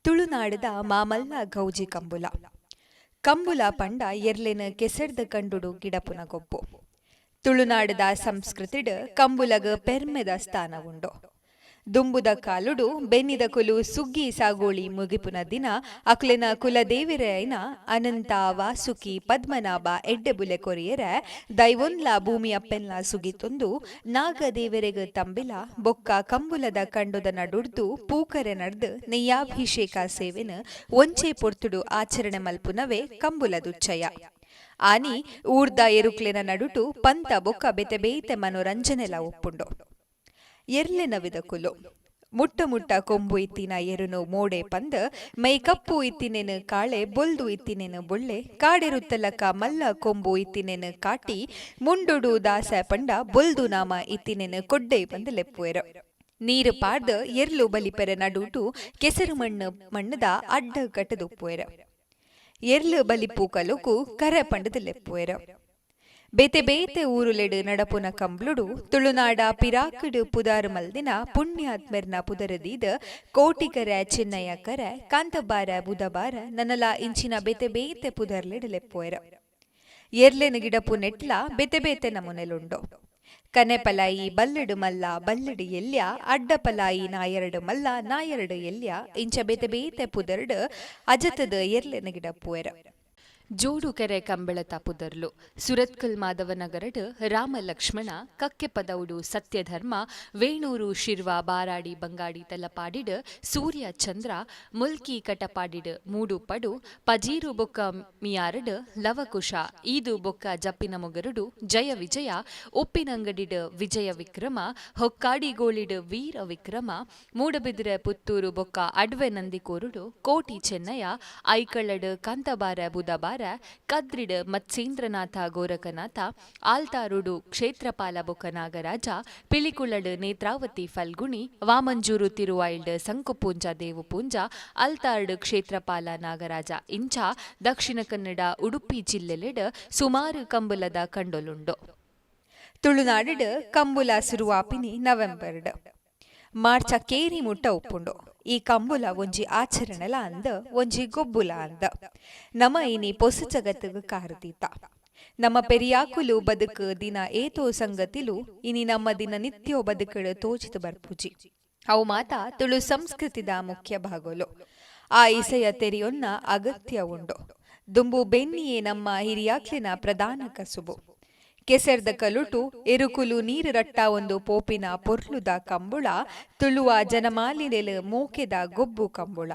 ತುಳುನಾಡುದ ಮಾಮಲ್ಲ ಗೌಜಿ ಕಂಬುಲ. ಕಂಬುಲ ಪಂಡ ಎರ್ಲೆನ್ ಕೆಸರ್ದ ಕಂಡೊಡು ಗಿಡಪುನ ಗೊಬ್ಬು. ತುಳುನಾಡುದ ಸಂಸ್ಕೃತಿಡ್ ಕಂಬುಲಗ್ ಪೆರ್ಮೆದ ಸ್ಥಾನ ಉಂಡು. ದುಂಬುದ ಕಾಲೊಡು ಬೆನ್ನಿದಕುಲು ಸುಗ್ಗಿ ಸಾಗೋಳಿ ಮುಗಿಪುನ ದಿನ ಅಕ್ಲೆನ ಕುಲದೇವೆರೆ ಆಯಿನ ಅನಂತ, ವಾಸುಕಿ, ಪದ್ಮನಾಭ ಎಡ್ಡೆ ಬುಲೆ ಕೊರಿಯೆರೆ ದೈವೊನ್ಲ ಭೂಮಿ ಅಪ್ಪೆನ್ಲ ಸುಗಿತೊಂದು ನಾಗ ದೇವೆರೆಗ್ ತಂಬಿಲ ಬೊಕ್ಕ ಕಂಬುಲದ ಕಂಡೊದ ನಡುರ್ದು ಪೂಕರೆ ನಡ್ದ್ ನೆಯ್ಯಾಭಿಷೇಕ ಸೇವೆನ್ ಒಂಜೇ ಪೊರ್ತುಡು ಆಚರಣೆ ಮಲ್ಪುನವೇ ಕಂಬುಲದುಚ್ಚಯ. ಆನಿ ಊರ್ದ ಎರುಕ್ಲೆನ ನಡುಟು ಪಂತ ಬೊಕ್ಕ ಬೇತೆ ಬೇತೆ ಮನೋರಂಜನೆಲ ಉಪ್ಪುಂಡು. ಎರ್ಲೆನ ವಿದಕುಲು. ಮುಟ್ಟ ಮುಟ್ಟ ಕೊಂಬು ಇತ್ತಿನ ಎರುನು ಮೋಡೆ ಪಂದ್, ಮೈ ಕಪ್ಪು ಇತ್ತಿನೆನ್ ಕಾಳೆ, ಬೊಲ್ದು ಇತ್ತಿನೆನ್ ಬೊಳ್ಳೆ, ಕಾಡೆರುತ್ತಲಕ ಮಲ್ಲ ಕೊಂಬು ಇತ್ತಿನೆನ್ ಕಾಟಿ, ಮುಂಡೊಡು ದಾಸೆ ಪಂಡ ಬೊಲ್ದು ನಾಮ ಇತ್ತಿನೆನ್ ಕೊಡ್ಡೆ ಪಂದ್ ಲೆಪ್ಪುವೆರ್. ನೀರ್ ಪಾಡ್ದ್ ಎರ್ಲು ಬಲಿಪೆರೆ ನಡುಟು ಕೆಸರು ಮಣ್ಣ್ ಮಣ್ಣ್ದ ಅಡ್ಡ ಕಟ್ಟ್ದ್ ಉಪ್ಪುವೆರ್. ಎರ್ಲು ಬಲಿಪು ಕಲೊಕು ಕರೆ ಪಂಡ್ದ್ ಲೆಪ್ಪುವೆರ್. ಬೇತೆ ಬೇತೆ ಊರುಲೆಡ್ ನಡಪುನ ಕಂಬ್ಲೊಡು ತುಳುನಾಡ ಪಿರಾಕ್ಡ್ ಪುದಾರ್ ಮಲ್ದಿನ ಪುಣ್ಯಾತ್ಮೆರ್ನ ಪುದರ್ ದೀದ್ ಕೋಟಿಕರೆ, ಚೆನ್ನಯ ಕರೆ, ಕಾಂತಬಾರ ಬುದಬಾರ ನನಲ ಇಂಚಿನ ಬೇತೆ ಬೇತೆ ಪುದರ್ಲೆಡ್ ಲೆಪ್ಪುವೆರ್. ಎರ್ಲೆನ್ ಗಿಡಪುನೆಟ್ಲಾ ಬೇತೆ ಬೇತೆ ನಮೂನೆಲುಂಡು. ಕನೆ ಪಲಾಯಿ ಬಲ್ಲ್ಡ್ ಮಲ್ಲ ಬಲ್ಲ್ಡ್ ಎಲ್ಯ, ಅಡ್ಡ ಪಲಾಯಿ ನಾಯೆರ್ಡ್ ಮಲ್ಲ ನಾಯೆರ್ಡ್ ಎಲ್ಯ ಇಂಚ ಬೇತೆ ಬೇತೆ ಪುದರ್ಡ್ ಅಜತ್ದ್ ಎರ್ಲೆನ್ ಗಿಡಪುವೆರ್. ಜೋಡುಕೆರೆ ಕಂಬೆಳತ ಪುದರ್ಲು, ಸುರತ್ಕಲ್ ಮಾಧವನಗರಡ್ ರಾಮ ಲಕ್ಷ್ಮಣ, ಕಕ್ಕೆಪದವುಡು ಸತ್ಯಧರ್ಮ, ವೇಣೂರು ಶಿರ್ವ ಬಾರಾಡಿ ಬಂಗಾಡಿ ತಲಪಾಡಿಡ್ ಸೂರ್ಯ ಚಂದ್ರ, ಮುಲ್ಕಿ ಕಟಪಾಡಿಡ್ ಮೂಡು ಪಡು, ಪಜೀರು ಬೊಕ್ಕ ಮಿಯಾರಡ್ ಲವಕುಶ, ಈದು ಬೊಕ್ಕ ಜಪ್ಪಿನಮೊಗರುಡು ಜಯ ವಿಜಯ, ಉಪ್ಪಿನಂಗಡಿಡ್ ವಿಜಯ ವಿಕ್ರಮ, ಹೊಕ್ಕಾಡಿಗೋಳಿಡ್ ವೀರ ವಿಕ್ರಮ, ಮೂಡಬಿದಿರೆ ಪುತ್ತೂರು ಬೊಕ್ಕ ಅಡ್ವೆ ನಂದಿಕೂರುಡು ಕೋಟಿ ಚೆನ್ನಯ, ಐಕಳಡ್ ಕಾಂತಬಾರ ಬುದಬಾರ, ಕದ್ರಿಡ್ ಮತ್ಸೇಂದ್ರನಾಥ ಗೋರಖನಾಥ, ಆಲ್ತಾರುಡು ಕ್ಷೇತ್ರಪಾಲ ಬೊಕ್ಕ ನಾಗರಾಜ, ಪಿಲಿಕುಳಡ್ ನೇತ್ರಾವತಿ ಫಲ್ಗುಣಿ, ವಾಮಂಜೂರು ತಿರುವಾಯಿಲ್ಡ್ ಸಂಕುಪೂಂಜ ದೇವುಪೂಂಜ, ಅಲ್ತಾರ್ಡ್ ಕ್ಷೇತ್ರಪಾಲ ನಾಗರಾಜ ಇಂಚ ದಕ್ಷಿಣ ಕನ್ನಡ, ಉಡುಪಿ ಜಿಲ್ಲೆಲೆಡ್ ಸುಮಾರ್ ಕಂಬುಲದ ಕಂಡೊಲುಂಡು. ತುಳುನಾಡ್ ಡ್ ಕಂಬುಲ ಸುರುವಾಪಿನಿ ನವೆಂಬರ್ ಡ್. ಮಾರ್ಚ್ ಅಕೇರಿ ಮುಟ್ಟ ಉಪ್ಪುಂಡು. ಈ ಕಂಬುಲ ಒಂಜಿ ಆಚರಣೆಲ ಅಂದ್ ಒಂಜಿ ಗೊಬ್ಬುಲ ಅಂದ್. ನಮ ಇನಿ ಪೊಸ ಜಗತ್ತ್ ಗ್ ಕಾರ್ ದೀತ. ನಮ್ಮ ಪೆರಿಯಾಕುಲು ಬದುಕ್ ದಿನ ಏತೋ ಸಂಗತಿಲು ಇನಿ ನಮ್ಮ ದಿನ ನಿತ್ಯೊ ಬದುಕ್ ಡ್ ತೋಜಿದ್ ಬರ್ಪುಜಿ. ಅವು ಮಾತ ತುಳು ಸಂಸ್ಕೃತಿದ ಮುಖ್ಯ ಭಾಗೊಲು. ಆ ಇಸಯ ತೆರಿಯೊನ್ನ ಅಗತ್ಯ ಉಂಡು. ದುಂಬು ಬೆನ್ನಿಯೇ ನಮ್ಮ ಹಿರಿಯಾಕ್ಲೆನ ಪ್ರಧಾನ ಕಸುಬು. ಕೆಸರ್ದ ಕಲೊಟು ಎರುಕುಲು ನೀರ್ ರಟ್ಟಾವೊಂದು ಪೋಪಿನ ಪೊರ್ಲುದ ಕಂಬುಳ ತುಳುವ ಜನಮಾನಿಲೆಲ್ ಮೋಕೆದ ಗೊಬ್ಬು ಕಂಬುಳ.